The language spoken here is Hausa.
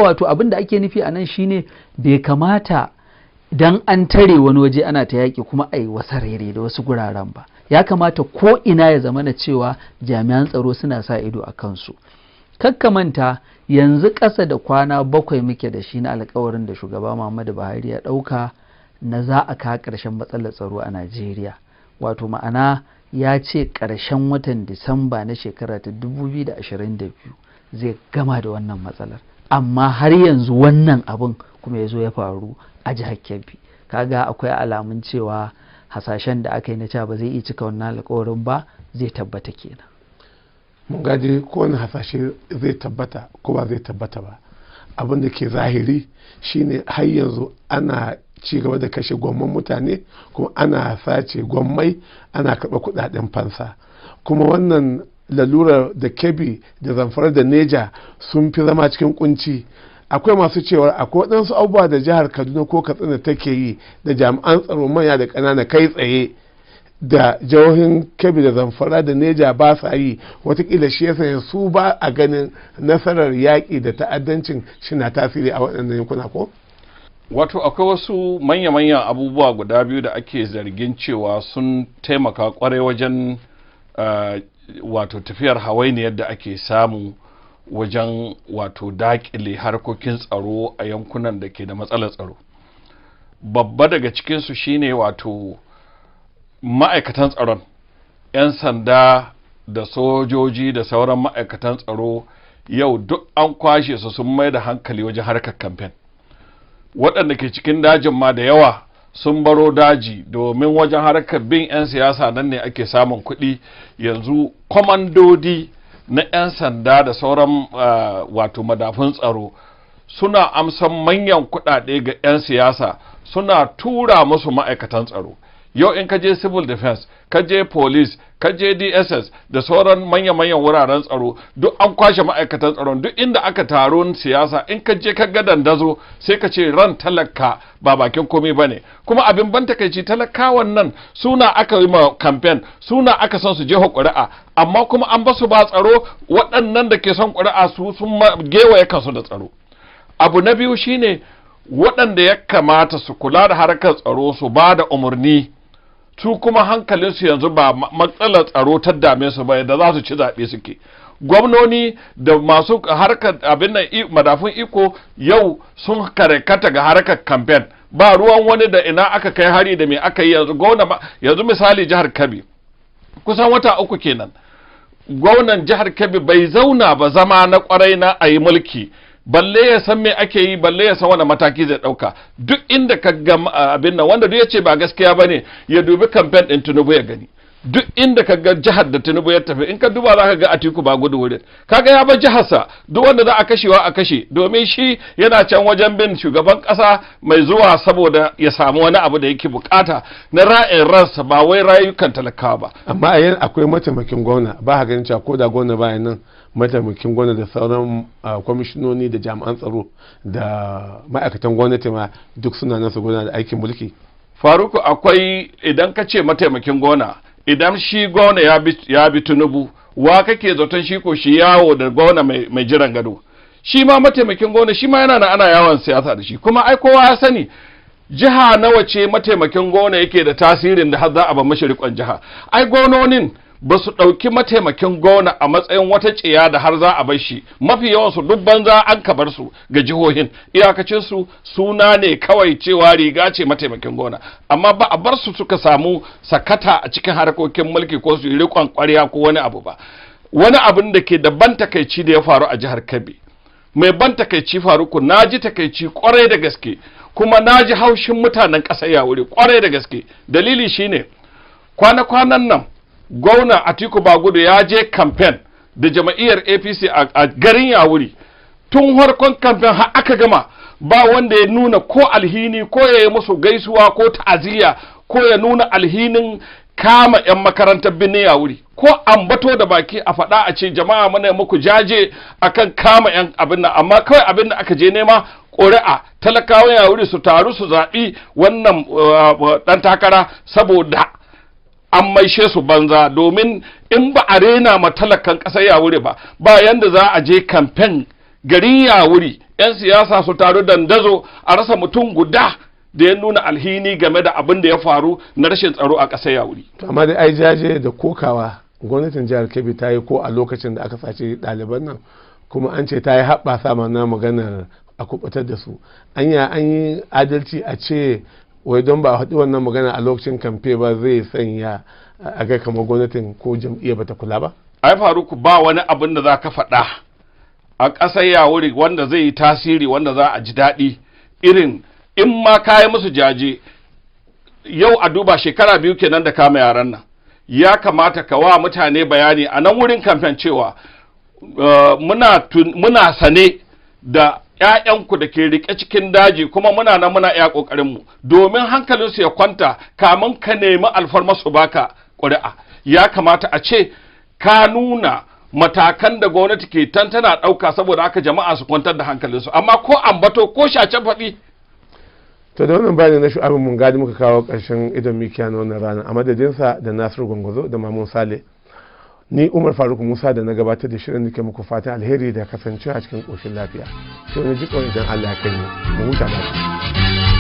Wato abin da ake nufi a nan shine bai kamata dan an tare wani waje ana ta yaƙi kuma a yi wasarere da wasu guraren ba. Ya kamata ko ina ya zama na cewa jami'an tsaro suna sa ido a kansu. Kakkamanta yanzu ƙasa da kwana 7 muke da shi na alkawarin da shugaba Muhammadu Buhari ya ɗauka na za a kawo ƙarshen matsalar tsaro a Najeriya. Wato ma'ana ya ce ƙarshen watan Disamba na shekara ta 2022 zai gama da wannan matsalar, amma har yanzu wannan abin kuma ya zo ya faru a jihar Kebbi. Kaga akwai alamun cewa hasashen da aka yi na cewa ba zai iya cika wannan alkawarin ba zai tabbata kenan. Mun gaji kowane hasashe zai tabbata ko ba zai tabbata ba. Abin da ke zahiri shine har yanzu ana ci gaba da kashe gwamman mutane, kuma ana sace gwammai, ana karɓa kuɗaɗen fansa. Kuma wannan lalurar da Kebbi da Zamfara da Neja sun fi zama cikin kunci. Akwai masu cewa akwai waɗansu abubuwa da jihar Kaduna ko Katsina take yi da jami'an tsaro manya da ƙanana kai tsaye da jihohin Kebbi da Zamfara da Neja ba sa yi. Watakila shi yasa su ba a ganin nasarar yaƙi da ta'addancin shi na tasiri a waɗannan yankuna ko? Wato akwai wasu manya-manyan abubuwa guda biyu da ake zargin cewa sun taimaka kwarai wajen wato tafiyar hawainiyar da ake samu wajen wato dakile harkokin tsaro a yankunan da ke da matsalar tsaro. Babba daga cikinsu shine wato ma'aikatan tsaron, 'yan sanda da sojoji da sauran ma'aikatan tsaro yau duk an kwashe su sun mai da hankali wajen harkar kamfen. Waɗanda ke cikin dajin ma da yawa sun baro daji domin wajen harkar bin 'yan siyasa nan ne ake samun kuɗi. Yanzu kwamandodi na 'yan sanda da sauran wato madafun tsaro suna amsan manyan kuɗaɗe ga 'yan siyasa, suna tura musu ma'aikatan tsaro. Yau in ka je civil defense, ka je police, ka je DSS da sauran manya-manyan wuraren tsaro, duk an kwashe ma'aikatan tsaron. Duk inda aka taron siyasa in ka je ka ga dandazo sai ka ce ran talaka ba bakin komai ba ne. Kuma abin ban takaici, talakawan nan suna aka yi ma campaign, suna aka son su je ƙuri'a, amma kuma an basu ba tsaro. Waɗannan da ke son ƙuri'a su sun gewaye kansu da tsaro. Abu na biyu shine waɗanda ya kamata su kula da harkar tsaro su ba da umarni, su kuma hankalinsu yanzu ba matsalar tsaro ta dame su ba, da za su ci zaɓe suke. Gwamnoni da masu harkar abin nan madafun iko yau sun karkata ga harkar kamfen, ba ruwan wani da ina aka kai hari da me aka yi. Yanzu gwamna, yanzu misali jihar Kebbi, kusan wata 3 kenan gwamnan jihar Kebbi bai zauna ba zama na kwarai na a yi mulki, balle ya san me ake yi, balle ya san wani mataki zai dauka. Duk inda ka ga abin nan, wanda duk ya ce ba gaskiya bane ya dubi kamfen din Tinubu ya gani. Duk inda ka ga jihar da Tinubu ya tafi, in ka duba za ka ga Atiku ba gudu wurin, kaga ya bar jiharsa, duk wanda za a kashewa a kashe, domin shi yana can wajen bin shugaban kasa mai zuwa saboda ya samu wani abu da yake bukata na ra'ayin ransa, ba wai rayukan talakawa ba. Amma a yanzu akwai mataimakin gwamna, ba ka ganin cewa ko da gwamna bayan nan mataimakin gwamna da sauran kwamishinoni da jami'an tsaro da ma'aikatan gwamnati ma duk suna nan su gudanar da aikin mulki? Faruku, akwai idan ka ce mataimakin gwamna, idan shi gwamna ya bi Tinubu, wa kake zaton shi ko shi yawo da gwamna mai jiran gado? Shi ma mataimakin gwamna shi ma yana na ana yawon siyasa da shi. Kuma ai kowa ya sani jiha nawa ce mataimakin gwamna yake da tasirin da har za a ba mashi rikon jiha. Ai gwamnonin ba su ɗauki mataimakin gwamna a matsayin wata tsiya da har za a bar shi. Mafi yawansu duk banza an ka bar su ga jihohin, iyakacin su suna ne kawai cewa riga ce mataimakin gwamna, amma ba a bar su suka samu sakata a cikin harkokin mulki ko su yi riƙon ƙwarya ko wani abu ba. Wani abin da ke da ban takaici da ya faru a jihar Kebbi, mai ban takaici Faruku, na ji takaici kwarai da gaske, kuma na ji haushin mutanen ƙasar Yawuri kwarai da gaske. Dalili shine kwana-kwanan nan gwamna Atiku Bagudu ya je kamfen da jama'iyyar APC a garin Yawuri. Tun harkon kamfen har aka gama ba wanda ya nuna ko alhini ko ya yi musu gaisuwa ko ta'aziyya ko ya nuna alhinin kama 'yan makarantar birnin Yawuri, ko ambato da baki a faɗa a ce jama'a muna muku jaje akan kama 'yan abin nan. Amma kawai abin da aka je nema ƙuri'a, talakawan Yawuri su taru su zaɓi wannan ɗan takara saboda an maishe su banza. Domin in ba a rena ma talakan ƙasar Yawuri ba, ba yanda za a je kamfen Garin Yawuri 'yan siyasa su taru dandazo, a rasa mutum guda da ya nuna alhini game da abin da ya faru na rashin tsaro a ƙasar Yawuri. To amma dai ai jaje da kokawa gwamnatin jihar Kebbi ta yi ko a lokacin da aka sace ɗaliban nan, kuma an ce ta yi haɓasa ma na maganar a kubutar da su. Anya an yi adalci a ce wai don ba a haɗu wannan magana a lokacin kamfe ba zai sanya a ga kamar gwamnatin ko jam'iyya bata kula ba? Ai Faruku, ba wani abin da za ka faɗa a ƙasar Yawuri wanda zai yi tasiri, wanda za a ji daɗi, irin in ma ka yi musu jaje yau. A duba, shekara 2 kenan da kama yaran nan. Ya kamata ka wa mutane bayani a nan wurin kamfen cewa muna sane da 'ya'yanku da ke rike cikin daji, kuma muna nan muna iya ƙoƙarinmu domin hankalinsu ya kwanta. Kamun ka nemi alfarma su baka ƙuri'a, ya kamata a ce ka nuna matakan da gwamnati ke tantana ɗauka saboda haka jama'a su kwantar da hankalinsu, amma ko ambato ko shace faɗi. To da wannan bayani na Shu'abu Mungadi muka kawo ƙarshen Idon Mikiya na wannan rana. A madadinsa da Nasiru Gwangwazo da Mamun Sale, ni Umar Faruk Musa da na gabatar da shirin nake muku fatan alheri da kasancewa cikin ƙoshin lafiya. Sai wani jikon idan Allah ya kai mu. Mu huta lafiya.